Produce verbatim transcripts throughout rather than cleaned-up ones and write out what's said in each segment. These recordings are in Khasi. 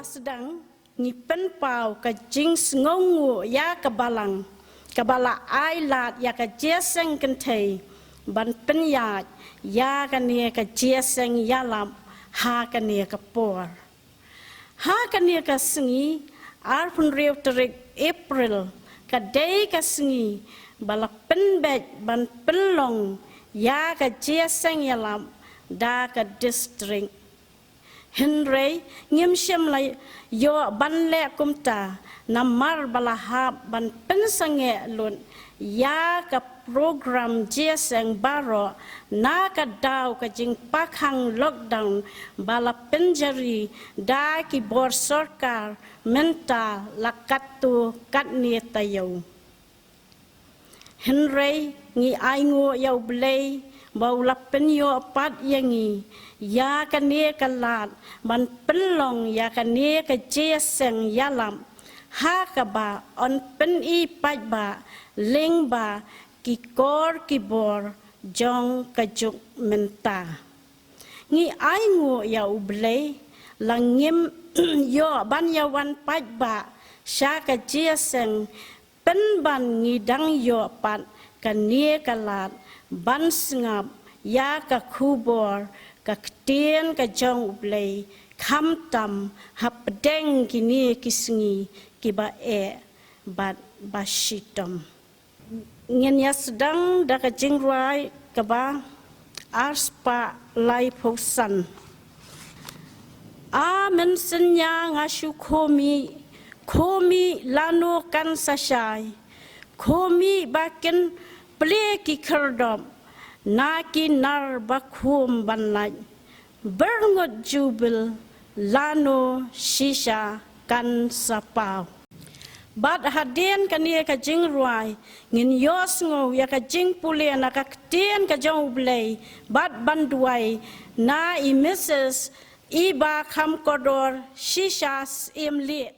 Sdang ngi pynpaw ka jingsngewnguh ïa ka Balang kaba la ai lad ïa ka jingïaseng kynthei ban pynïaid ïa kane ka jingïaseng ïalap ha kane ka por. Ha kane ka sngi arphew hynriew tarik April ka dei ka sngi ba la pynbeit ban pynlong ïa ka jingïaseng ïalap da ka district. Hynrei ngim shym la ïoh ban leh kumta namar ba la hap ban pynsangeh lut ïa ka program jingïaseng baroh na ka daw ka jingpakkhang lockdown ba la pynjari da ki bor sorkar mynta la katto katne taïew. Hynrei ngi ainguh ïa U Blei ba u la pynïoh pat ïa ngi ïa kane ka lad ban pynlong ïa kane ka jingïaseng ïalap ha kaba yn pyni paidbah lyngba ki kor ki bor jong ka juk mynta. Ngi ainguh ïa U Blei la ngim ïoh ban ïawan paidbah sha ka jingïaseng pynban ngi dang ïoh pat kane ka lad ban sngap ïa ka khubor ka ktien ka jong U Blei khamtam hapdeng kine ki sngi kiba eh bad ba shitom. Ngin ïa sdang da ka jingrwai kaba arspah laiphew san. A mynsngi nga shu khmih, khmih lano kan sa shai, khmih ba kin plie ki khyrdop na ki nar ba khum ban lait. Byrngut jubil lano shisha kan sa paw. Bad hadien kane ka jingrwai ngin ïohsngew ïa ka jingpule na ka ktien ka jong U Blei bad ban duwai na i Mrs Iba Khamkordor shisha siem lih.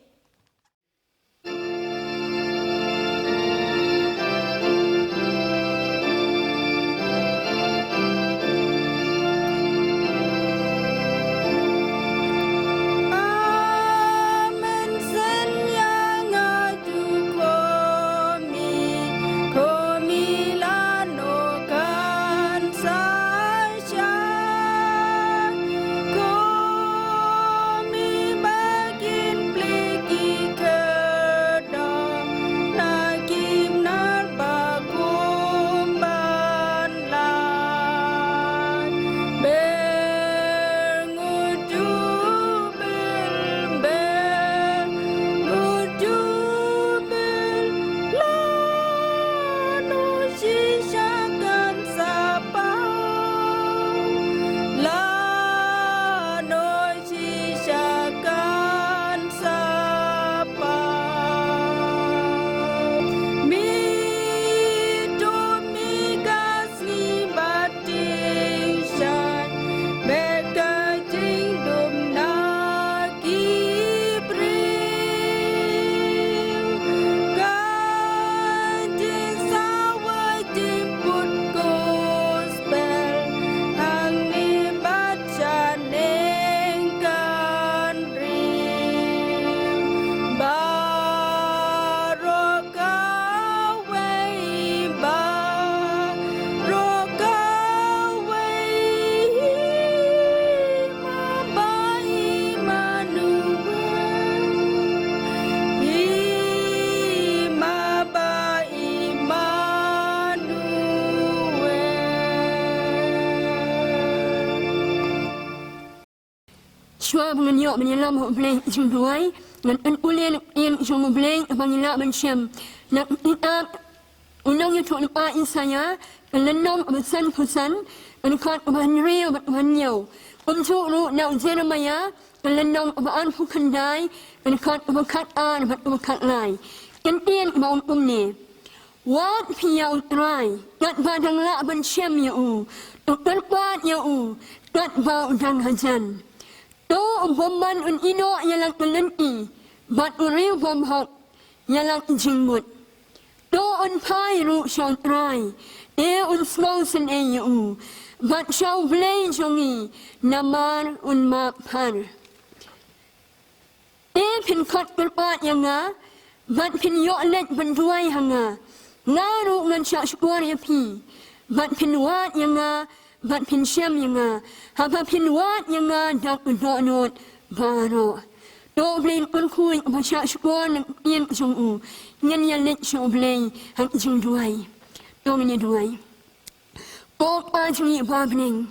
Shuwa ba ngan ïoh ban ïalam ha U Blei jingduwai, ngan pynpule na ka ktien jong U Blei ba ngin lah ban shem. Na ka ktien u nongïathuhlypa Isaïah, ka lynnong kaba sanphew san, ka dkhot kaba hynriew bad kaba hynñiew. Kumjuh ruh na u Jeremaïah, ka lynnong kaba arphew khyndai, ka dkhot kaba khatar bad kaba khatlai. Kyntien kaba ong kumne. Wad phi ïa U Trai, katba dang lah ban shem ïa u, to kyrpad ïa u, katba u dang hajan. To u bymman un ïehnoh ïa la ka lynti, bad u riew bymhok ïa la ka jingmut. To un phai ruh sha U Trai, te un sngewsynei ïa u, bad sha U Blei jong ngi, namar un map phar. Phin khot kyrpad ïa nga, bad phin ïoh leit ban duwai ha nga. Nga ruh ngan shah shkor ïa phi, bad phin wad ïa nga, bad phin shem ïa nga, haba phin wad ïa nga da ka dohnud baroh. To U Blei un kyrkhu ïa uba shah shkor na ka ktien ka jong u. Ngin ïa leit sha U Blei ha ka jingduwai. To ngin ïa duwai. Ko Kpa jong ngi ba ha bneng,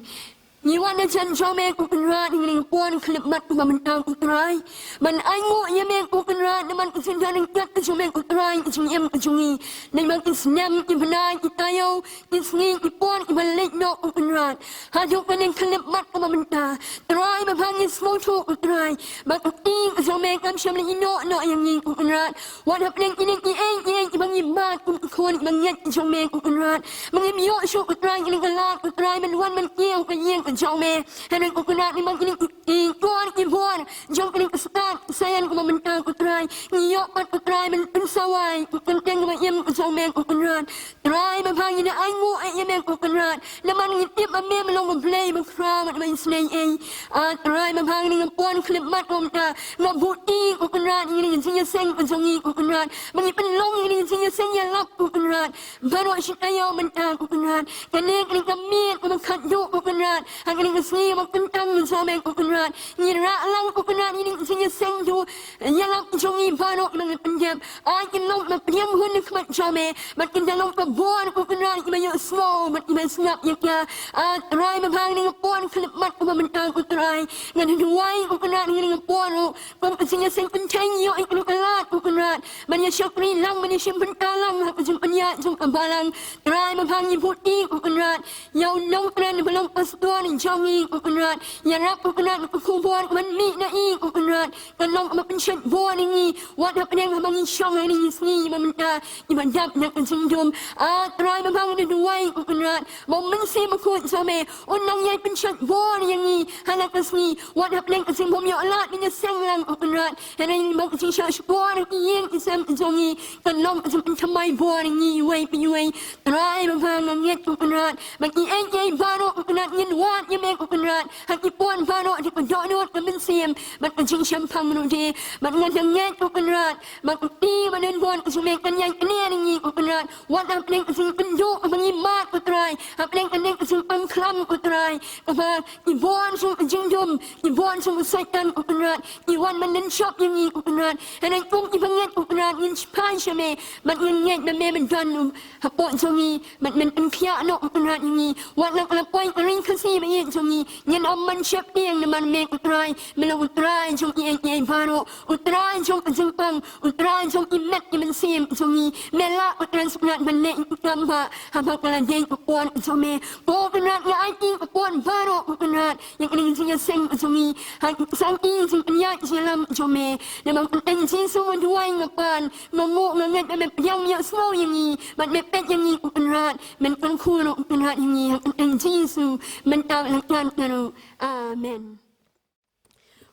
ngi wan na jan jong me ko Kynrad, ngi ïa poi khyllipmat ko ba mynta ko Trai. Ban ai nguh ïa me ko Kynrad namar ka jingdon ryngkat ka jong me ko Trai, ka jingim ka jong ngi. Namar ki snem, ki bnai, ki taïew, ki sngi, ki por kiba leit noh ko Kynrad. Haduh kane khyllipmat ko ba mynta, Trai babha, ngi sngewthuh ko Trai ba ka kti ka jong me kam shym la ïehnoh noh ïa ngi ko Kynrad. Wat hapdeng kine kiei kiei kiba ngi mad kum ki khun kiba ngeit ki jong me ko Kynrad, ba ngim ïoh shuh ko Trai ïa kane ka lad ko Trai ban wan ban kiew ha ka ïing ka jong me. Hynrei ko Kynrad, namar kine ki, ki kor ki bor jong kane ka stad ka saian ko ba mynta ko Trai, ngi ïoh pat ko Trai ban pynsawai ka kyrteng kaba im ka jong me ko Kynrad. Trai babha, ngi ai nguh ïa me ko Kynrad namar ngi tip ba me me long U Blei ba khraw bad ba isynei ei. Ah Trai babha, ngi ïa poi khyllipmat ko mynta, nga buh ïa ko Kynrad ïa kane ka jingïaseng ka jong ngi ko Kynrad, ba ngi pynlong ïa kane ka jingïaseng ïalap ko Kynrad. Baroh shi taïew mynta ko Kynrad, kane kane ka miet kaba khatduh ko Kynrad, ha kane ka sngi ba kyntang ka jong me ko Kynrad, ngi rah lang ko Kynrad ïa kane ka jingïaseng duh ïalap ka jong ngi baroh kiba ngi pyndep. Ai kin long ba pdiang hun na khmat jong me, bad kin da long ka bor ko Kynrad kiba ïohsngew bad kiba sngap ïa ka. Ah Trai babha, ngi ïa poi khyllipmat ko ba mynta ko Trai, ngan duwai ko Kynrad ïa kane ka por ruh, kum ka jingïaseng kynthei ngi ïoh ïa kane ka lad ko Kynrad ban ïa shakri lang, ban ïa shim bynta lang ha ka jingpynïaid jong ka balang. Trai babha, ngi buh ïa ko Kynrad ïa u nongkren ba long pastor jong ngi ko Kynrad, ïarap ko Kynrad ka khubor kaban mih na i ko Kynrad, kan long kaba pynshait bor ïa ngi. Wat hapdeng haba ngi shong ha kine ki sngi ba mynta kiba dap na ka jingdum, ah Trai babha, ngi duwai ko Kynrad ba U Mynsiem Bakhuid jong me un nang ïai pynshait bor ïa ngi ha la ka sngi. Wat hapdeng ka jingbym ïoh lad ban ïaseng lang ko Kynrad, hynrei ba ka jingshah shkor ha ki ïing ki sem ki jong ngi kan long ka jingpynthymmai bor ïa ngi iwei pa iwei. Trai babha, nga ngeit ko Kynrad ba kiei kiei baroh ko Kynrad ngin wad ïa me ko Kynrad ha ki por baroh da ka dohnud ka mynsiem bad ka jingshemphang ruh de. Bad nga da ngeit ko Kynrad ba ka kti ba don bor ka jong me kan ïai kner ïa ngi ko Kynrad. Wat hapdeng ka jingkynduh kaba ngi mad ko Trai, hapdeng kane ka jingpang khlam ko Trai, kaba ki bor jong ka jingdum, ki bor jong u Soitan ko Kynrad ki wan ban lynshop ïa ngi ko Kynrad. Hynrei kum kiba ngeit ko Kynrad, ngin shiphai sha me bad ngin ngeit ba me me don u hapoh jong ngi bad men pynkhiah noh ko Kynrad ïa ngi. Wat la ka la poi ka ri Khasi ba ïeit jong ngi, ngin ym ban sheptieng namar me ko Trai me long u Trai jong kiei kiei baroh, u Trai jong ka jingpang, u Trai jong ki met ki mynsiem jong ngi. Me lah ko Trai Soitan ban leh ïa ki kam ba haba ka la dei ka por jong me. Ko Kynrad, nga aiti ka por baroh ko Kynrad ïa kane ka jingïaseng ka jong ngi ha ki sangti jingpynïaid jingïalam jong me. Namar ka kyrteng Jisu nga duwai nga pan, nga nguh nga ngeit ba me pdiang ïohsngew ïa ngi bad me peit ïa ngi ko Kynrad, men kyrkhu ruh ko Kynrad ïa ngi ha ka kyrteng Jisu mynta bad la ka ruh. Amen.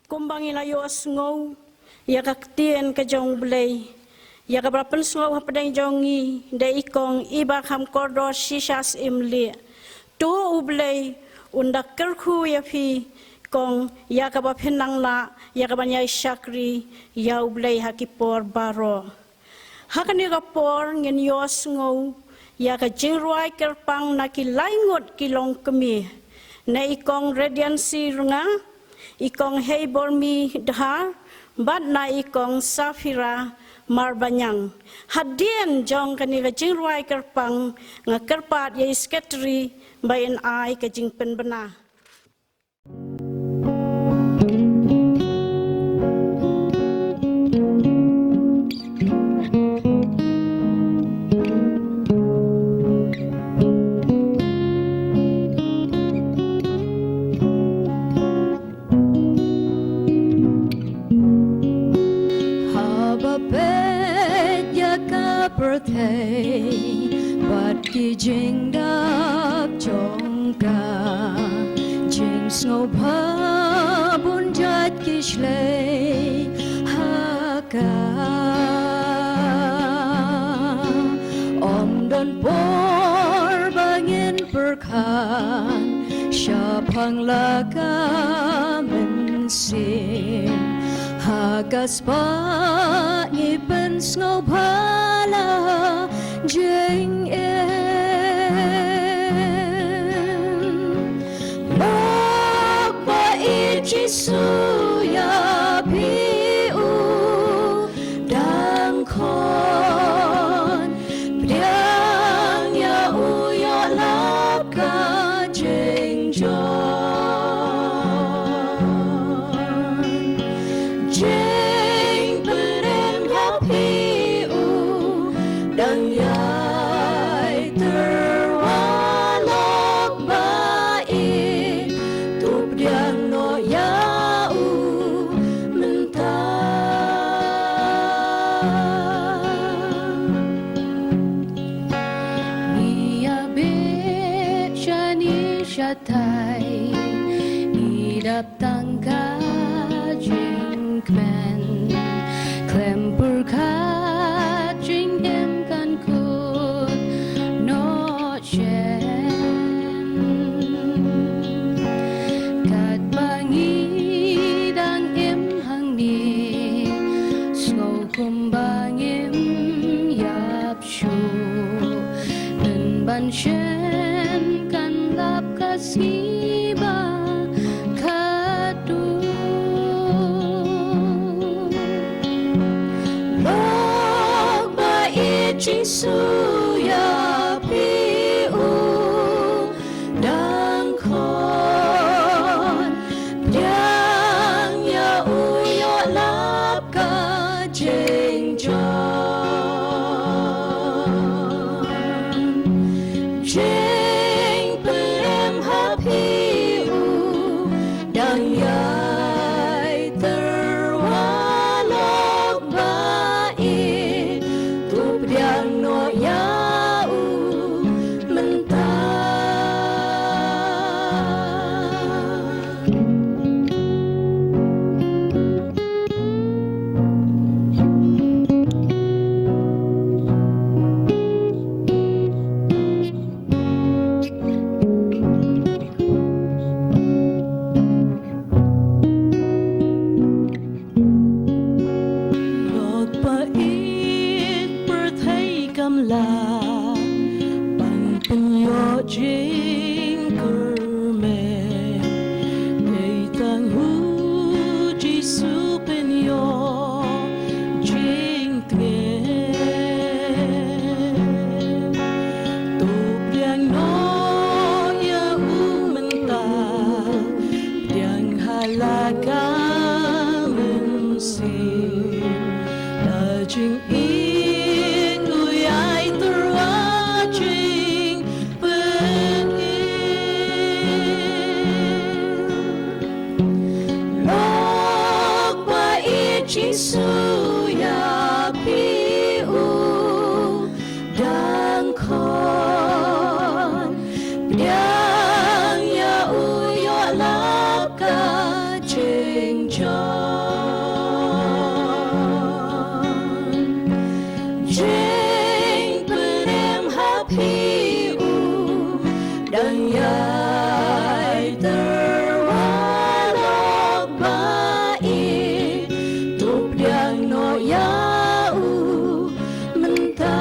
Kumba ngi la ïohsngew ïa ka ktien ka jong U Blei, ïa kaba la pynsngew hapdeng jong ngi da i kong Iba Kham Kordor Shisha Syiemlieh. To U Blei un da kyrkhu ïa phi kong, ïa kaba phin nang lah ïa kaban ïai shakri ïa U Blei ha ki por baroh. Ha kane ka por ngin ïohsngew ïa ka jingrwai kyrpang na ki lai ngut ki longkmie, na i kong Radiancy Rnga, i kong Heibormi Dhar, bad na i kong Safira Marbaniang. Hadien jong kane ka jingrwai kyrpang nga kyrpad ïa i sekretari ba in ai ka jingpynbna. Haba peit ïa ka pyrthei bad ki jingdap jong ka, jingsngewbha bun jait ki shlei ha ka. Ym don por ba ngin pyrkhat shaphang la ka mynsiem. Ka spah ngi pynsngewbha la jingim. Lok ba ïeit Jisu ïa phi u dang khon. Pdiang ïa u ïoh lap ka jingjop. Jingpyrshang ha phi u dang ïai tyrwa lok ba ïeit, to pdiang noh ïa u mynta. Ngi ïa bit shane shatai, ngi dap tang ka jingkmen, khlem pyrkhat jingim kan kut noh shen. Katba ngi dang im hangne, sngew kumba ngim ïap shuh. Pynban shen kan lap ka sngi ba khatduh. Lok ba ïeit Jisu ïa phi u dang khon. Pdiang ïa u ïoh lap ka jingjop. Jingpyrshang ha phi u dang ïai tyrwa lok ba ïeit, to pdiang noh ïa u mynta. Lok ba ïeit pyrthei kam lah ban pynïoh jingkyrmen. Dei tang u Jisu pynïoh jingtngen. To pdiang noh ïa u mynta, pdiang ha la ka mynsiem. La jingïeit u ïai tyrwa jingpynim. Lok ba ïeit Jisu ïa phi u dang khon. Pdiang ïa u ïoh lap ka jingjop. Jingpyrshang ha phi u dang ïai tyrwa lok ba ïeit, to pdiang noh ïa u mynta.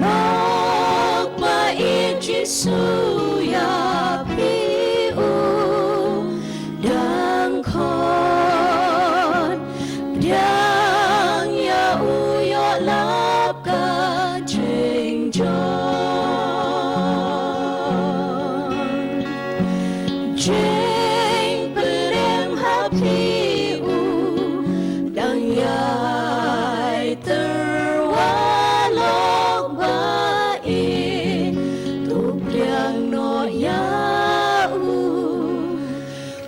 Lok ba ïeit Jisu ïa phi u dang khon. Pdiang ïa u ïoh lap ka jingjop. Jingpyrshang ha phi u dang ïai tyrwa lok ba ïeit, to pdiang noh ïa u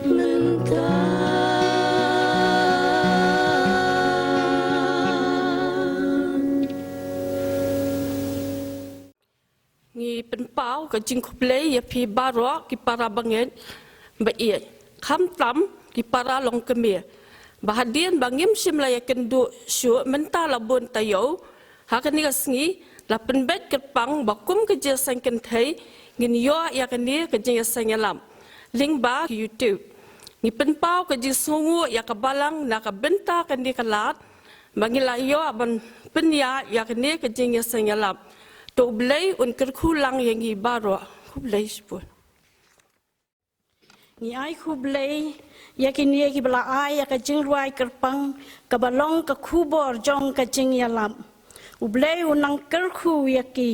mynta. Ngi pynpaw ka jingkhublei ïa phi baroh ki para bangeit ba ïeit, khamtam ki para longkmie, ba hadien ba ngim shym la ïakynduh shuh mynta la bun taïew, ha kane ka sngi la pynbeit kyrpang ba kum ka jingïaseng kynthei ngin ïoh ïa kane ka jingïaseng ïalam. Lyngba YouTube. Ngi pynpaw ka jingsngewnguh ïa ka Balang na ka bynta kane ka lad ba ngi la ïoh ban pynïaid ïa kane ka jingïaseng ïalap. To U Blei un kyrkhu lang ïa ngi baroh. Khublei shibun. Ngi ai khublei ïa kine kiba la ai ïa ka jingrwai kyrpang kaba long ka khubor jong ka jingïalap. U Blei u nang kyrkhu ïa ki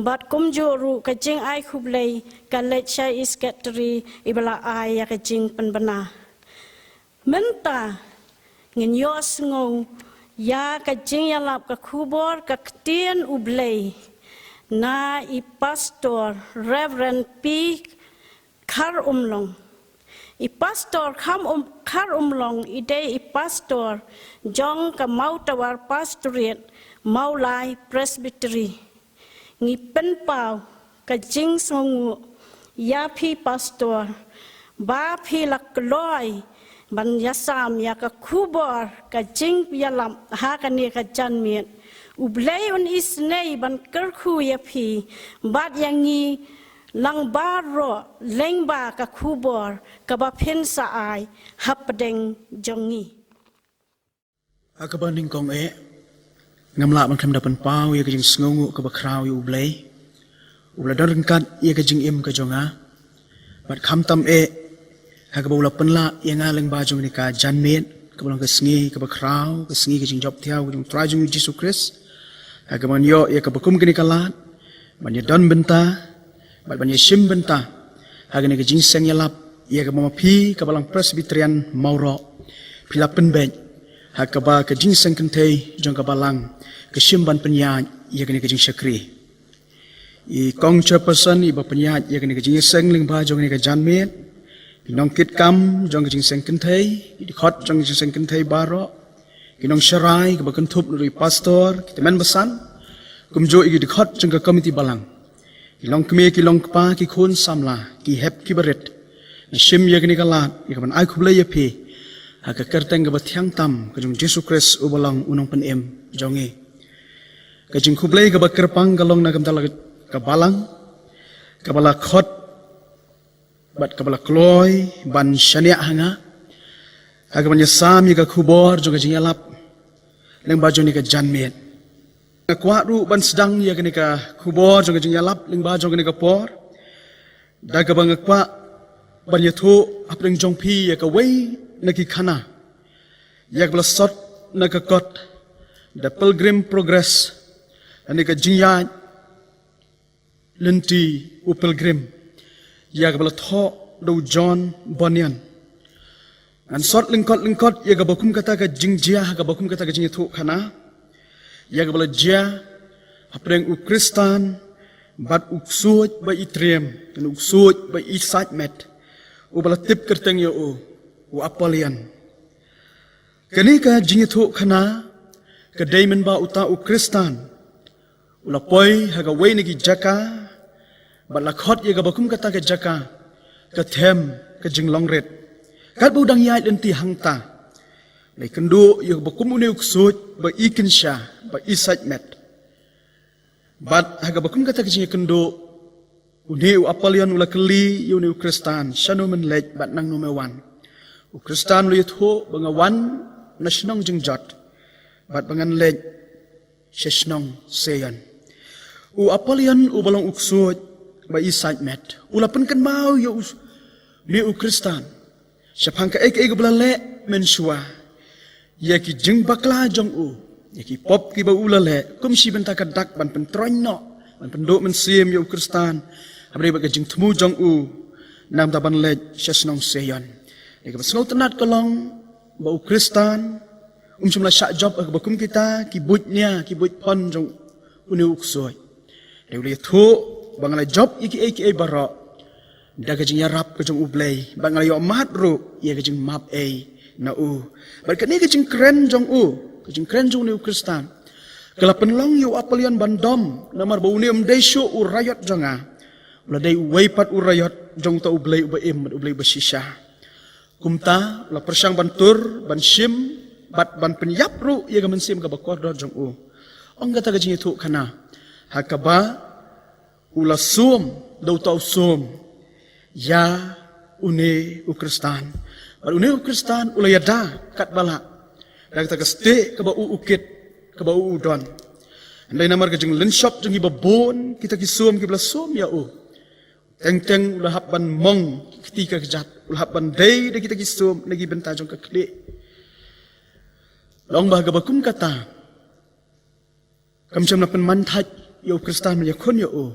bad kumjuh ruh ka jingai khublei ka leit sha i sekretari iba la ai ïa ka jingpynbna. Mynta ngin ïohsngew ïa ka jingïalap ka khubor ka ktien U Blei na i pastor Reverend P Khar Umlong. I pastor Kham Um, Khar Umlong i dei i pastor jong ka Mawtawar Pastorate, Mawlai Presbytery. Ngi pynpaw ka jingsngewnguh ïa phi pastor ba phi la kloi ban ïasam ïa ka khubor ka jingïalap ha kane ka janmiet. U Blei un isynei ban kyrkhu ïa phi bad ïa ngi lang baroh lyngba ka khubor kaba phin sa ai hapdeng jong ngi. Ha kaba nyngkong eh, ngam lah ban khlem da pynpaw ïa ka jingsngewnguh kaba khraw ïa U Blei uba la don ryngkat ïa ka jingim ka jong nga. Bad khamtam eh, ha kaba u la pynlah ïa nga lyngba jong kane ka janmiet kaba long ka sngi kaba khraw, ka sngi ka jingjop thiaw ka jong U Trai jong ngi Jisu Khrist. Ha kaba ngan ïoh ïa kaba kum kane ka lad ban ïadon bynta bad ban ïashim bynta ha kane ka jingseng ïalap ïa kaba ma phi ka Balang Presbyterian Mawroh phi la pynbeit ha kaba ka jingseng kynthei jong ka Balang ka shim ban pynïaid ïa kane ka jingshakri. I kong chairperson iba pynïaid ïa kane ka jingïaseng lyngba jong kane ka janmiet, i nongkitkam jong ka jingseng kynthei, i dkhot jong ka jingseng kynthei baroh, ki nongsharai kiba kynthup na i pastor, ki tymmen basan, kumjuh ïa ki dkhot jong ka komiti balang, ki longkmie ki longkpa, ki khun samla, ki hep ki barit. Nga shim ïa kane ka lad ïa kaban ai khublei ïa phi ha ka kyrteng kaba thiang tam ka jong Jisu Khrist uba long u Nongpynim jong ngi. Ka jingkhublei kaba kyrpang ka long na ka bynta ka Balang kaba la khot bad kaba la kloi ban shaniah ha nga ha kaban ïasam ïa ka khubor jong ka jingïalap lyngba jong kane ka janmiet. Nga kwah ruh ban sdang ïa kane ka khubor jong ka jingïalap lyngba jong kane ka por da kaba nga kwah ban ïathuh hapdeng jong phi ïa kawei na ki khana ïa kaba la sot na ka kot The Pilgrim Progress, kane ka jingïaid lynti u Pilgrim, ïa kaba la thoh da u John Bunyan. Ngan sot lyngkot lyngkot ïa kaba kum kata ka jingjia ha kaba kum kata ka jingïathuh khana, ïa kaba la jia hapdeng u Khristan bad u ksuid ba i triem, u ksuid ba i saitmet, uba la tip kyrteng ïa u, u Apollyon. Kane ka jingïathuh khana ka dei mynba uta u Khristan u la poi ha kawei na ki jaka bad la khot ïa kaba kum kata ka jaka ka them ka jinglong rit. Katba u dang ïaid lynti hangta, la ïakynduh ïa kaba kum une u ksuid ba i kynsha, ba i saitmet. Bad ha kaba kum kata ka jingïakynduh, une u Apollyon u la kylli ïa une u Khristan, shano men leit bad nangno me wan? U Khristan u la ïathuh ba nga wan na shnong jingjot bad ba ngan leit sha shnong Sion. U Apollyon uba long u ksuid ba i saitmet u la pynkynmaw ïa u, une u Khristan shaphang kaei kaei kaba la leh mynshuwa, ïa ki jingbakla jong u, ïa ki pop kiba u la leh, kum shi bynta ka dak ban pyntroiñ noh, ban pynduh mynsiem ïa u Khristan, hapdeng bad ka jingthmu jong u, namar ban leit sha shnong Sion. Ïa kaba sngewtynnat ka long ba u Khristan um shym la shah jop ha kaba kum kita ki buit nia, ki buit phon jong une u ksuid. Te u la ïathuh ba nga la jop ïa kiei kiei baroh da ka jingïarap ka jong U Blei, bad nga la ïoh mad ruh ïa ka jingmap ei na u. Bad kane ka jingkren jong u, ka jingkren jong une u Khristan, ka la pynlong ïa u Apollyon ban dom, namar ba une um dei shuh u raiot jong nga, u la dei uwei pat u raiot jong uta U Blei uba im bad U Blei uba shisha. Kumta u la pyrshang ban tur, ban shim bad ban pynïap ruh ïa ka mynsiem kaba kordor jong u. Ong kata ka jingïathuh khana, ha kaba u la sum da uta u sum ïa une u Khristan. Bad une u Khristan u la ïada katba lah da kata ka stieh kaba u u kit, kaba u u don. Hynrei namar ka jinglynshop jong kiba bun kita ki sum kiba la sum ïa u, teng teng u la hap ban mong ki kti ka kjat, u la hap ban dei da kita ki sum na ki bynta jong ka khlieh. Long ba ha kaba kum kata kam shym la pynman thait ïa u Khristan ban ïakhun ïa u,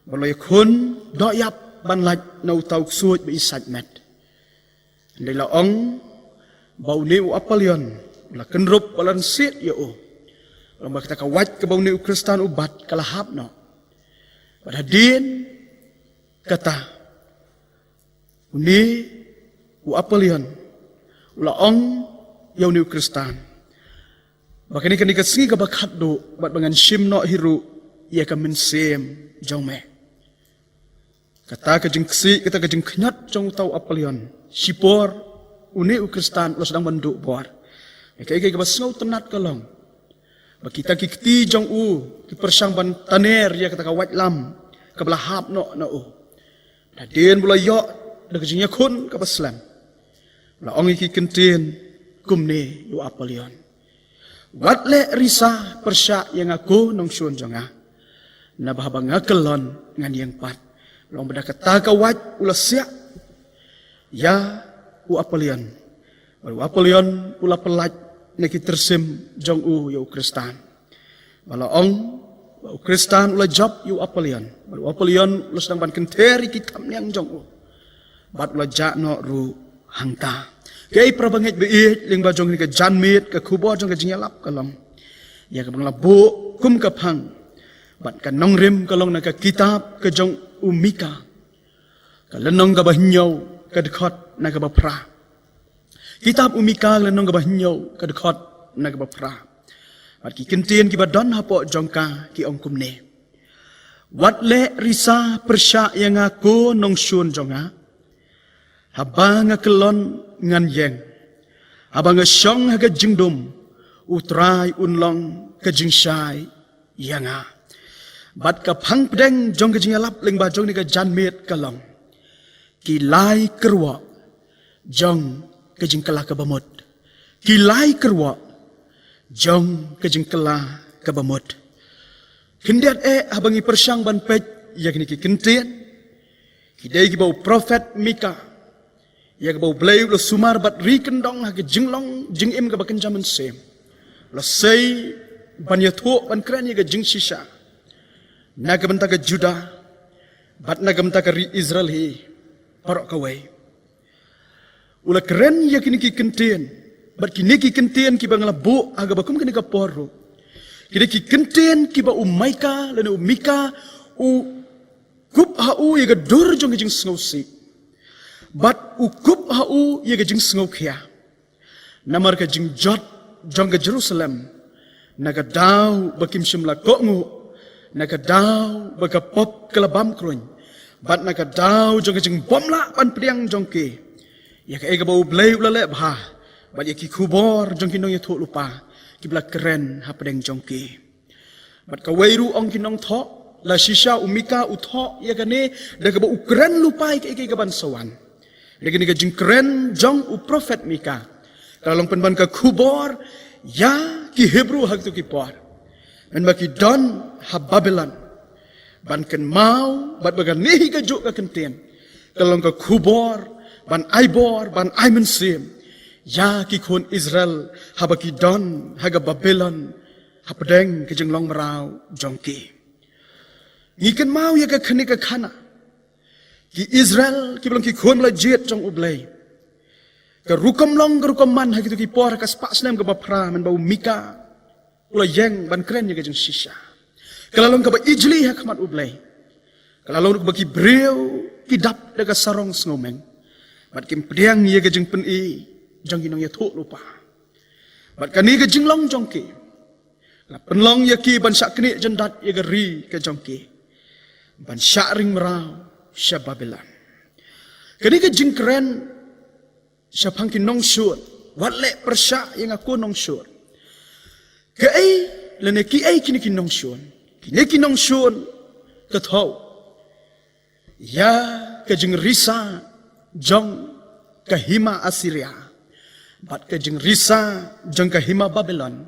ba u la ïakhun doh ïap ban lait na uta u ksuid ba i sait met. Hynrei la ong ba une u Apollyon u la kynrup, ba la rynsied ïa u. Long ba kata ka wait kaba une u Khristan u bat ka la hap noh. Bad hadien kata, une u Apollyon u la ong ïa une u Khristan ba kane, kane ka sngi kaba khatduh, bad ba ngan shim noh hi ruh ïa ka mynsiem jong me. Kata ka jingksih, kata ka jingkhñiot jong uta u Apollyon, shipor une u Khristan u la sdang ban duh bor. Ïa kaei kaei kaba sngewtynnat ka long ba kita ki kti jong u ki pyrshang ban taner ïa kata ka waitlam kaba la hap noh na u. Hadien ba u la ïoh da ka jingïakhun kaba slem, u la ong ïa ki ktien kumne ïa u Apollyon: Wat leh risa pyrshah ïa nga ko nongshun jong nga, naba haba nga kyllon ngan ïeng pat. Long ba da kata ka wait u la siah ïa u Apollyon. Bad u Apollyon u la pyllait na ki tyrsim jong u ïa u Khristan. Ba la ong ba u Khristan u la jop ïa u Apollyon. Bad u Apollyon u la sdang ban kynther ïa ki kham niang jong u. Bad u la jah noh ruh hangta. Kaei para bangeit ba ïeit, lyngba jong kane ka janmiet ka khubor jong ka jingïalap ka long ïa kaba nga la buh kum ka phang. Bad ka nongrim ka long na ka kitab ka jong u Mika, ka lynnong kaba hynñiew, ka dkhot na kaba phra. Kitab u Mika, ka lynnong kaba hynñiew, ka dkhot na kaba phra. Bad ki ktien kiba don hapoh jong ka ki ong kumne: Wat leh risa pyrshah ïa nga ko nongshun jong nga, haba nga kyllon ngan ïeng. Haba nga shong ha ka jingdum, U Trai un long ka jingshai ïa nga. Bad ka phang pdeng jong ka jingïalap lyngba jong kane ka janmiet ka long: Ki lai kyrwoh jong ka jingkylla kaba mut. Ki lai kyrwoh jong ka jingkylla kaba mut. Khyndiat eh haba ngi pyrshang ban peit ïa kine ki ktien, ki dei kiba u prophet Mika, ïa kaba U Blei u la sumar bad ri kyndong ha ka jinglong jingim kaba kynja mynsiem. U la sei ban ïathuh, ban kren ïa ka jingshisha na ka bynta ka Juda bad na ka bynta ka ri Israel hi baroh kawei. U la kren ïa kine ki ktien, bad kine ki ktien kiba nga la buh ha kaba kum kane ka por ruh, kine ki ktien kiba u Mika lane u Mika u kup ha u ïa ka dur jong ka jingsngewsih, bad u kup ha u ïa ka jingsngewkhia. Namar ka jingjot jong ka Jerusalem, na ka daw ba kim shym la kohnguh, na ka daw ba ka pop ka la bam kruiñ, bad na ka daw jong ka jingbym lah ban pdiang jong ki ïa kaei kaba U Blei u la leh bha, bad ïa ki khubor jong ki nongïathuhlypa kiba la kren hapdeng jong ki. Bad kawei ruh, ong ki nongthoh, la shisha u Mika u thoh ïa kane da kaba u kren lypa ïa kaei kaei kaban sa wan. Da kane ka jingkren jong u prophet Mika ka la long pynban ka khubor ïa ki Hebru ha kito ki por, mynba ki don ha Babilon, ban kynmaw bad ba kane hi kajuh ka ktien ka la long ka khubor ban ai bor, ban ai mynsiem ïa ki khun Israel haba ki don ha ka Babilon hapdeng ka jinglong mraw jong ki. Ngi kynmaw ïa ka khane ka khana, ki Israel kiba long ki khun ba la jied jong U Blei, ka rukom long ka rukom man ha kito ki por, ha ka spah snem kaba phra mynba u Mika u la ïeng ban kren ïa ka jingshisha, ka la long kaba ijli ha khmat U Blei. Ka la long ruh kaba ki briew ki dap da ka sarong sngewmeng, bad kim pdiang ïa ka jingpyni jong ki nongïathuhlypa. Bad kane ka jinglong jong ki la pynlong ïa ki ban shah knieh jyndat ïa ka ri ka jong ki, ban shah ring mraw sha Babilon. Kane ka jingkren shaphang ki nongshun, wat leh pyrshah ïa nga ko nongshun. Kaei lane kiei kine ki nongshun? Kine ki nongshun ka thew ïa ka jingrisa jong ka hima Assyria bad ka jingrisa jong ka hima Babylon,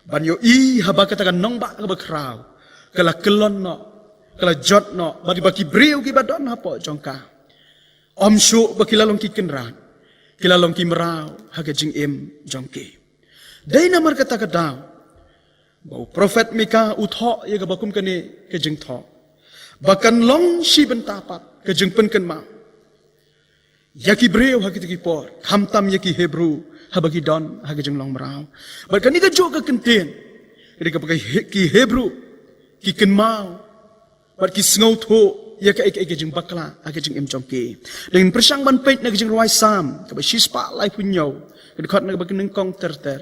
ban ïohi haba kata ka nongbah kaba khraw ka la kyllon noh, ka la jot noh, bad ba ki briew kiba don hapoh jong ka ym shuh ba ki la long ki kynrad, ki la long ki mraw ha ka jingim jong ki. Dei namar kata ka daw ba u prophet Mika u thoh ïa kaba kum kane ka jingthoh, ba kan long shi bynta pat ka jingpynkynmaw ïa ki briew ha kito ki por, khamtam ïa ki Hebru haba ki don ha ka jinglong mraw. Bad kane kajuh ka kyntien, ka dei kaba ki He-, ki Hebru ki kynmaw bad ki sngewthuh ïa kaei kaei ka jingbakla ha ka jingim jong ki. Dang ngin pyrshang ban peit na ka jingrwai Salm kaba shispah laiphew hynñiew, ka dkhot na kaba kynnyngkong ter ter,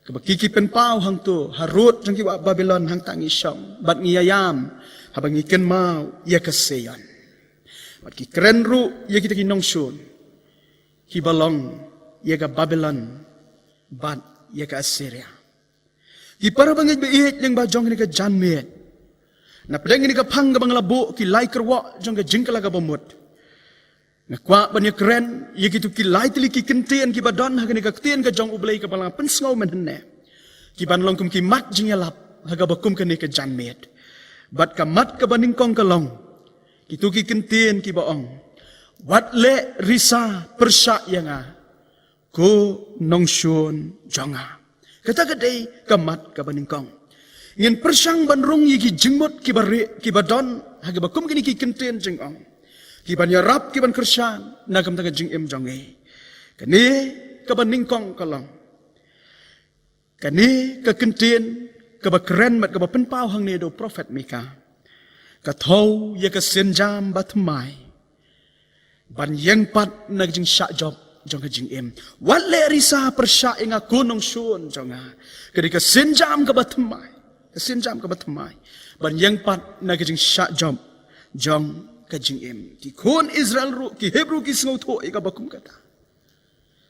kaba ki ki pynpaw hangto: Harud jong ki wah Babylon, hangta ngi shong bad ngi ïaïam, haba ngi kynmaw ïa ka Sion. Bad ki kren ruh ïa kita ki nongshun kiba long ïa ka Babylon bad ïa ka Assyria. Ki para bangeit ba ïeit, lyngba jong kane ka janmiet, na pdeng kane ka phang kaba nga la buh, Ki Lai Kyrwoh jong ka Jingkylla Kaba Mut, nga kwah ban ïakren ïa kito ki lai tylli ki kyntien kiba don ha kane ka Ktien ka jong U Blei kaba la pynsngew mynhynne, kiban long kum ki mat jingïalap ha kaba kum kane ka janmiet. Bad ka mat kaba nyngkong ka long, kito ki kyntien kiba ong: Wat leh risa pyrshah ïa nga, ko nongshun jong nga. Kata ka dei ka mat kaba nyngkong. Ngin pyrshang ban rung ïa ki jingmut kiba rieh kiba don ha kaba kum kine ki kyntien jingong, kiban ïarap, kiban kyrshan na ka bynta ka jingim jong ngi. Kane kaba nyngkong ka long, kane ka kyntien kaba kren bad kaba pynpaw hangne da u prophet Mika, ka thew ïa ka sienjam bathymmai ban ïeng pat na ka jingshah jop jong ka jingim. Wat leh risa pyrshah ïa nga, ko nongshun jong nga. Ka dei ka sienjam kaba thymmai, ka sienjam kaba thymmai ban ïeng pat na ka jingshah jop jong ka jingim. Ki khun Israel ruh, ki Hebru, ki sngewthuh ïa kaba kum kata.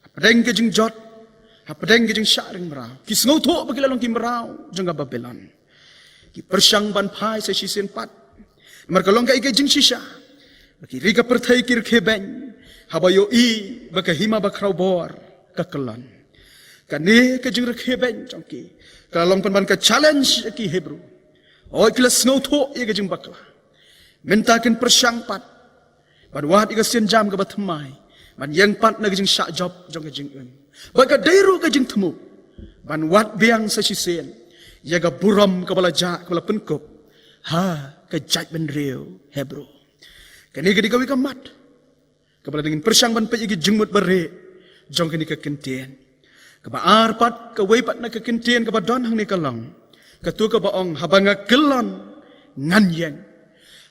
Hapdeng ka jingjot, hapdeng ka jingshah ring mraw, ki sngewthuh ba ki la long ki mraw jong ka Babylon. Ki pyrshang ban phai sa shisien pat, namar ka long kaei ka jingshisha ba ki ri ka pyrthei ki rykhiebein, haba ïohi ba ka hima bakhrawbor ka kyllon. Kane ka jingrykhiebein jong ki ka la long pynban ka challenge ïa ki Hebru. Hooid, ki la sngewthuh ïa ka jingbakla, mynta kin pyrshang pat ban wad ïa ka sienjam kaba thymmai ban ïeng pat na ka jingshah jop jong ka jingim. Bad ka dei ruh ka jingthmu ban wad biang sa shisien ïa ka burom kaba la jah, kaba la pynkup ha ka jaitbynriew Hebru. Kane ka dei kawei ka mat kaba la dang ngin pyrshang ban peit ïa ki jingmut barieh jong kane ka kyntien. Kaba ar pat, kawei pat na ka kyntien kaba don hangne ka long, kato kaba ong: Haba nga kyllon, ngan ïeng.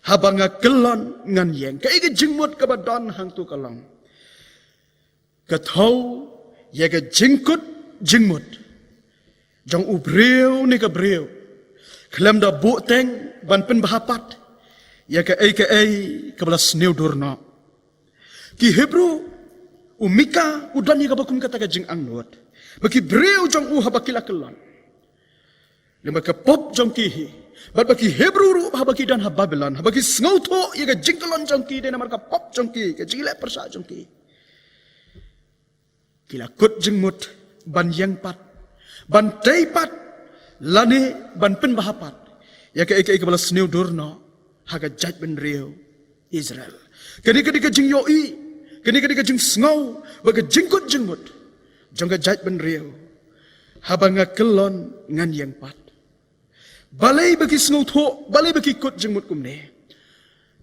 Haba nga kyllon, ngan ïeng. Kaei ka jingmut kaba don hangto? Ka long, ka thew ïa ka jingkut jingmut jong u briew ne ka briew, khlem da buhteng ban pynbha pat ïa kaei kaei kaba la sniew dur noh. Ki Hebru, u Mika u don ïa kaba kum kata ka jingangnud ba ki briew jong u, haba ki la kyllon, lyngba ka pop jong ki hi, bad ba ki Hebru ruh, haba ki don ha Babylon, haba ki sngewthuh ïa ka jingkyllon jong ki dei namar ka pop jong ki, ka jingleh pyrshah jong ki, ki la kut jingmut ban ïeng pat, ban tei pat, lane ban pynbha pat ïa kaei kaei kaba la sniew dur noh ha ka jaitbynriew Israel. Kane ka dei ka jingïohi, kane ka dei ka jingsngew ba ka jingkut jingmut jong ka jaitbynriew: Haba nga kyllon, ngan ïeng pat. Balei ba ki sngewthuh, balei ba ki kut jingmut kumne?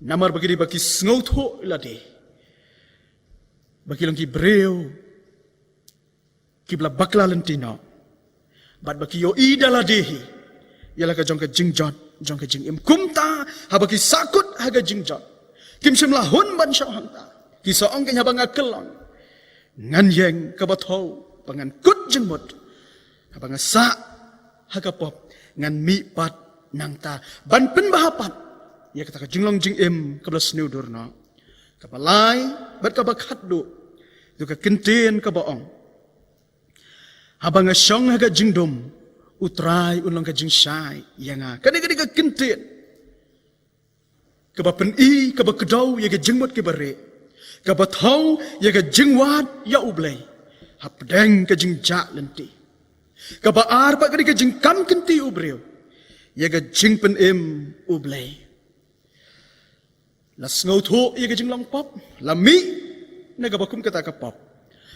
Namar ba ki dei ba ki sngewthuh lade ba ki long ki briew kiba la bakla lynti noh, bad ba ki ïohi da lade hi ïa la ka jong ka jingjot jong ka jingim. Kumta, haba ki sahkut ha ka jingjot, kim shym la hun ban shong hangta. Ki sa ong kein: Haba nga kyllon, ngan ïeng. Kaba thew, ba ngan kut jingmut. Haba nga sah ha ka pop, ngan mih pat nangta ban pynbha pat ïa kata ka jinglong jingim kaba la sniew dur noh. Kaba lai bad kaba khatduh, ïa ka kyntien kaba ong: Haba nga shong ha ka jingdum, U Trai un long ka jingshai ïa nga. Kane ka dei ka kyntien kaba pyni, kaba kdew ïa ka jingmut kaba rieh, Kaba thew ïa ka jingwad ïa U Blei hapdeng ka jingjah lynti. Kaba ar pat ka dei ka jingkam kynti u briew ïa ka jingpynim U Blei. La sngewthuh ïa ka jinglong pop, la mih na kaba kum kata ka pop,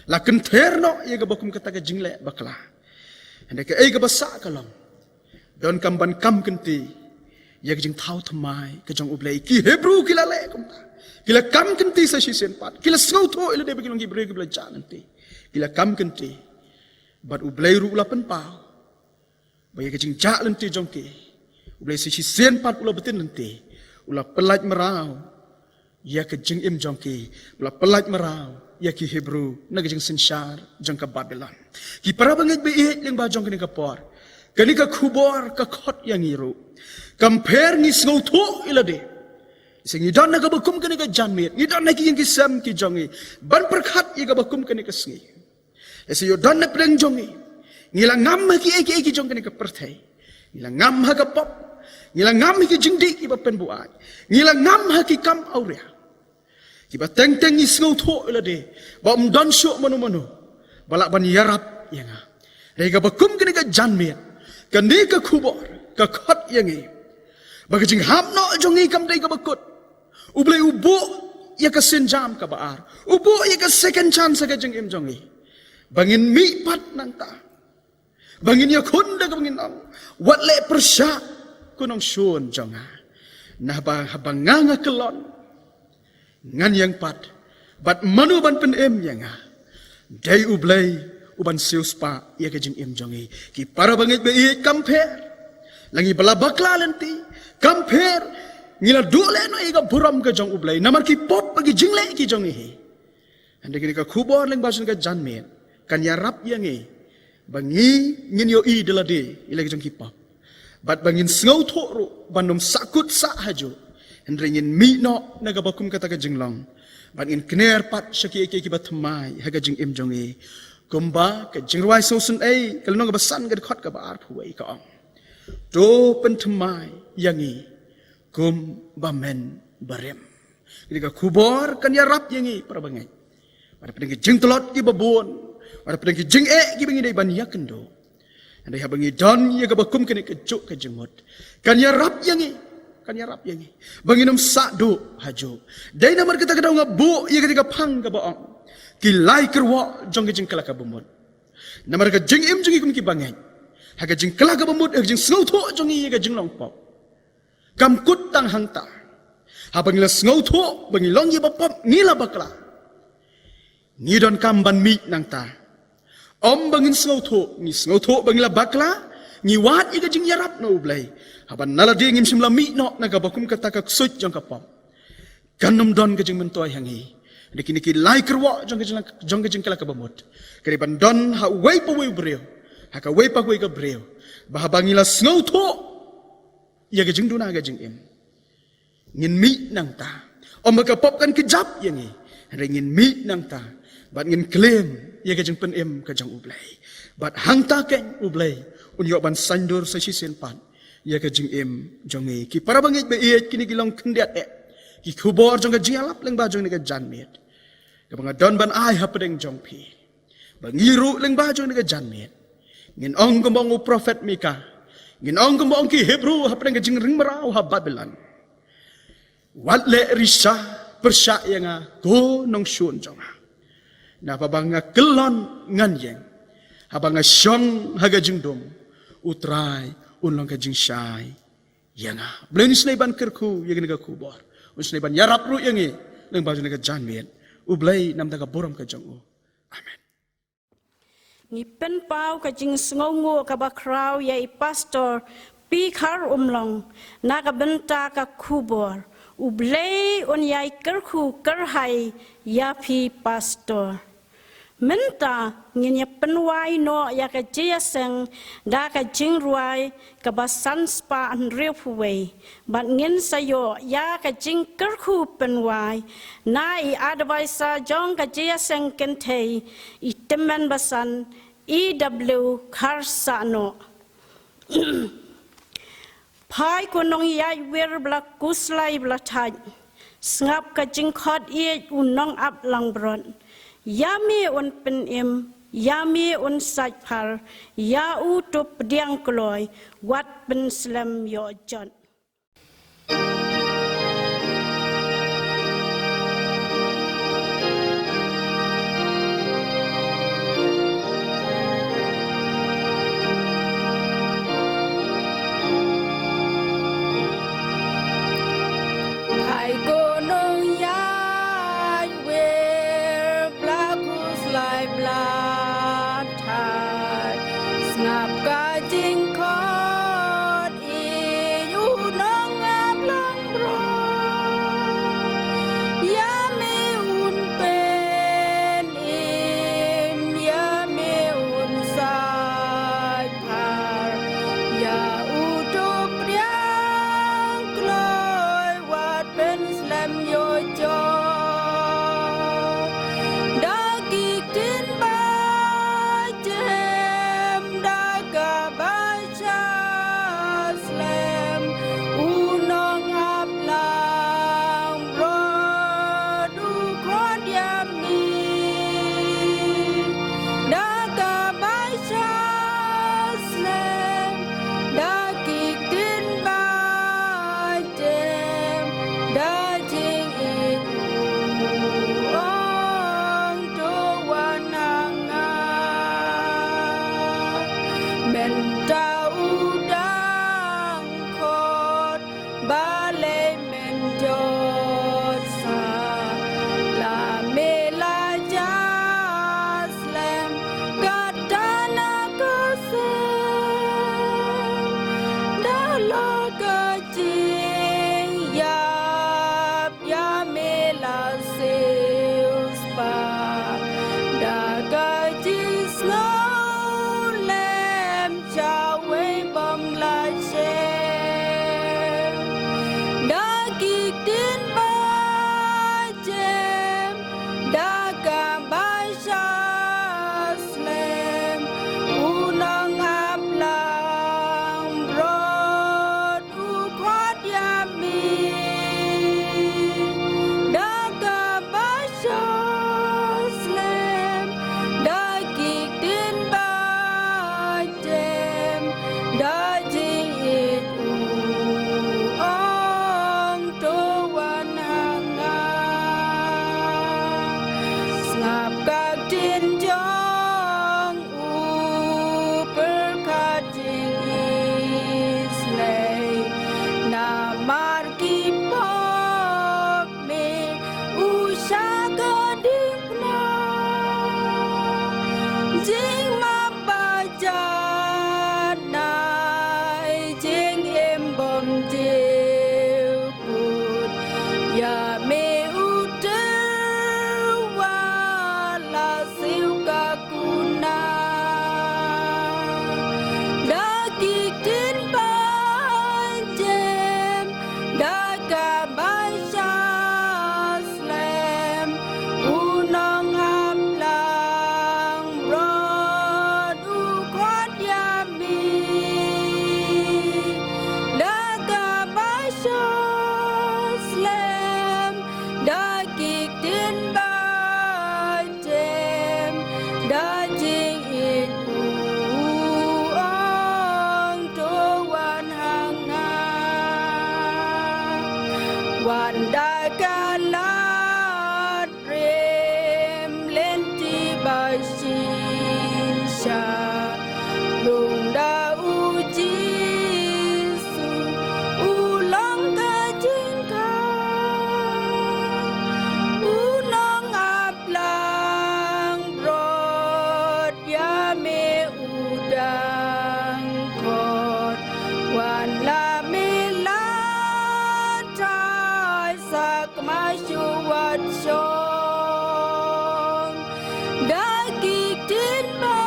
la kynther noh ïa kaba kum kata ka jingleh bakla. Hynrei kaei kaba sah ka long, donkam ban kam kynti ïa ka jingthaw thymmai ka jong U Blei. Ki Hebru ki la leh kumta, ki la kam kynti sa shisien pat, ki la sngewthuh ïa lade ba ki long ki briew kiba la jah lynti, ki la kam kynti. Bad U Blei ruh u la pynpaw ba ïa ka jingjah lynti jong ki, U Blei sa shisien pat u la btin lynti, u la pyllait mraw ïa ka jingim jong ki, u la pyllait mraw ïa ki Hebru na ka jingsynshar jong ka Babilon. Ki para bangeit ba ïeit lyngba jong kane ka por, kane ka khubor ka khot ïa ngi ruh. Kam pher ngi sngewthuh ïa lade, sa ngi don na kaba kum kane ka janmiet, ngi don ha ki ïing ki sem ki jong ngi ban pyrkhat ïa kaba kum kane ka sngi. Lehse ïoh don na pdeng jong ngi, ngi la ngam ha kiei kiei ki jong kane ka pyrthei, ngi la ngam ha ka pop, ngi la ngam ha ki jingdih kiba pynbuaid, ngi la ngam ha ki kam awria. Kiba teng teng ngi sngewthuh ïa lade ba ym don shuh mano mano ba lah ban ïarap ïa nga. Hynrei kaba kum kane ka janmiet, kane ka khubor ka khot ïa ngi ba ka jinghap noh jong ngi kam dei kaba kut. U Blei u buh ïa ka sienjam kaba ar, u buh ïa ka second chance ha ka jingim jong ngi, ba ngin mih pat nangta, ba ngin ïakhun da kaba ngin ong, wat leh pyrshah ko nongshun jong nga. Naba haba nga nga kyllon, ngan ïeng pat, bad mano ban pynim ïa nga? Dei U Blei uban siewspah ïa ka jingim jong ngi. Ki para bangeit ba ïeit, kam pher la ngi ba la bakla lynti, kam pher ngi la duh lehnoh ïa ka burom ka jong U Blei namar ki pop bad ki jingleh ki jong ngi hi. Hynrei kane ka khubor lyngba jong ka janmiet kan ïarap ïa ngi ba ngi ngin ïohi da lade ïa la ka jong ki pop, bad ba ngin sngewthuh ruh ban ym sahkut sah hajuh, hynrei ngin mih noh na kaba kum kata ka jinglong, bad ngin kner pat sha kiei kiei kiba thymmai ha ka jingim jong ngi. Kumba ka Jingrwai Sngewsynei ka lynnong kaba san ka dkhot kaba arphew wei ka ong, to pynthymmai ïa ngi kum ba men barim. Kane ka khubor kan ïarap ïa ngi para bangeit, wat hapdeng ki jingtlot kiba bun, wat hapdeng ki jingeh kiba ngi dei ban ïakynduh. Hynrei haba ngi don ïa kaba kum kane ka juk ka jingmut, kan ïarap ïa ngi, kan ïarap ïa ngi ba ngin ym sah duh hajuh. Dei namar kata ka daw nga buh ïa kane ka phang kaba ong, ki lai kyrwoh jong ka jingkylla kaba mut. Namar ka jingim jong ngi kum ki bangeit, ha ka jingkylla kaba mut, ha ka jingsngewthuh jong ngi ïa ka jinglong pop, kam kut tang hangta. Haba ngi la sngewthuh ba ngi long ïa ba pop, ngi la bakla, ngi donkam ban mih nangta. Ym ba ngin sngewthuh, ngi sngewthuh ba ngi la bakla, ngi wad ïa ka jingïarap na U Blei, haba na lade ngim shym la mih noh na kaba kum kata ka ksuid jong ka pop, kan ym don ka jingmyntoi ha ngi. Hynrei kine ki lai kyrwoh jong ka jing, jong ka jingkylla kaba mut, ka dei ban don ha uwei pa uwei u briew, ha kawei pa kawei ka briew, ba haba ngi la sngewthuh ïa ka jingduna ka jingim, ngin mih nangta. Ym ba ka pop kan kjap ïa ngi, hynrei ngin mih nangta bad ngin claim ïa ka jingpynim ka jong U Blei. Bad hangta keiñ U Blei un ïoh ban saiñdur sa shisien pat ïa ka jingim jong ngi. Ki para bangeit ba ïeit, kine ki long khyndiat eh ki khubor jong ka jingïalap lyngba jong kane ka janmiet kaba nga don ban ai hapdeng jong phi. Ba ngi ruh lyngba jong kane ka janmiet, ngin ong kumba ong u prophet Mika, ngin ong kumba ong ki Hebru hapdeng ka jingring mraw ha Babilon, wat leh risha pyrshah ïa nga ko nongshun jong nga. Naba haba nga kyllon ngan ïeng, haba nga shong ha ka jingdum, U Trai un long ka jingshai ïa nga. Blei un isynei ban kyrkhu ïa kane ka khubor, un isynei ban ïarap ruh ïa ngi lyngba jong kane ka janmiet. U Blei namar ka burom ka jong u. Amen. Ngi pynpaw ka jingsngewnguh kaba khraw ïa i Pastor P. Kharumlong na ka bynta ka khubor. U Blei un ïai kyrkhu kyrhai ïa phi Pastor. Mynta ngin ïa pynwai noh ïa ka jingïaseng da ka jingrwai kaba san spah hynriewphew wei. Bad ngin sa ïoh ïa ka jingkyrkhu pynwai na i advisor jong ka jingïaseng kynthei, i tymmen basan, E W Kharsahnoh. Phai ko nongïaid wir ba la khuslai ba la thait. Sngap ka jingkhot ïeit u nong ap langbrot. Ïa me un pynim, ïa me un sait phar, ïa u to pdiang kloi, wat pynslem ïoh jot. Hai ko nong ïai wer bla khuslai bla thait. Sngap ka jingkhot ïeit u nong ap langbrot. Ïa me un pynim, ïa me un sait phar, ïa u to pdiang kloi wat pynslem ïoh jot. Da ki ktien ba jem, da kaba sha slem, u nong ap langbrot u khot ïa me. Da kaba sha slem, da ki ktien ba jem, da jingïeit u ong to wan ha nga. Mynta u dang khot balei men jot sa, la me la ja slem, kata na ka sem. Da la ka jingïap ïa me la siew spah, da ka jingsngewlem sha wei bym la shem. Da ki ktien ba jem, da kaba sha slem, u nong ap langbrot u khot ïa me. Da kaba sha slem, da ki ktien ba jem, da jingïeit u ong to wan ha nga. Sngap ka ktien jong u pyrkhat jingisynei, namar ki pop me u sha ka diengphna. Jingmap ba jatnai, jingim bym jia kut, ïa me u tyrwa la siew ka kuna. Da ki ktien ba jem, da kaba sha slem, u nong ap langbrot u khot ïa me. Da kaba sha slem, da ki ktien ba jem, da jingïeit u ong to wan ha nga. Wan da ka lad rim lynti ba shisha, rung da u Jisu u long ka jingkhang. U nong ap langbrot ïa me u dang khot, wan la me la thait sa kma shu wat shong. Da ki ktien ba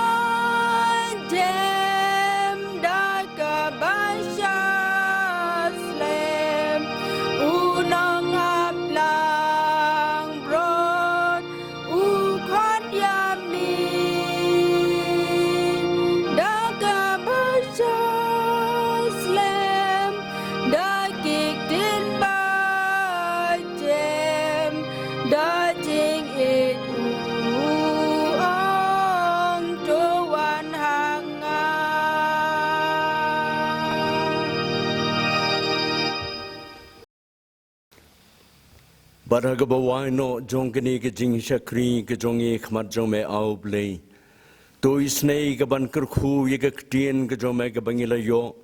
jem, da kaba sha slem, u nong ap langbrot u khot ïa me. Da kaba sha slem, da ki ktien ba Bad ha kaba wai noh jong kane ka jingshakri ka jong ngi khmat jong me, A U Blei, to isynei ka ban kyrkhu ïa ka ktien ka jong me kaba ngi la ïoh,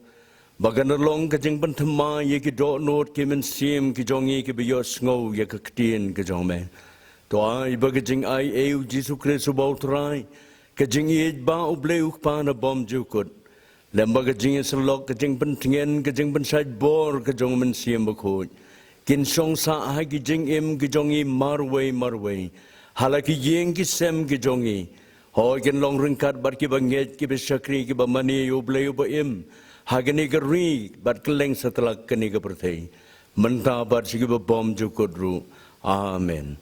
ba kan long ka jingpynthymmai ïa ki dohnud ki mynsiem ki jong ngi kiba ïohsngew ïa ka ktien ka jong me. To ai ba ka jingai ei U Jisu Khrist uba U Trai, ka jingïeit ba U Blei U Kpa na bymjukut, lem bad ka jingïasyllok, ka jingpyntngen, ka jingpynshait bor ka jong U Mynsiem Bakhuid, kin shong sah ha ki jingim ki jong ngi marwei marwei, ha la ki ïing ki sem ki jong ngi. Hooid, kin long ryngkat bad kiba ngeit, kiba shakri, kiba mane ïa U Blei uba im ha kane ka ri bad kylleng satlak kane ka pyrthei, mynta bad sha kiba bymjukut ruh. Amen.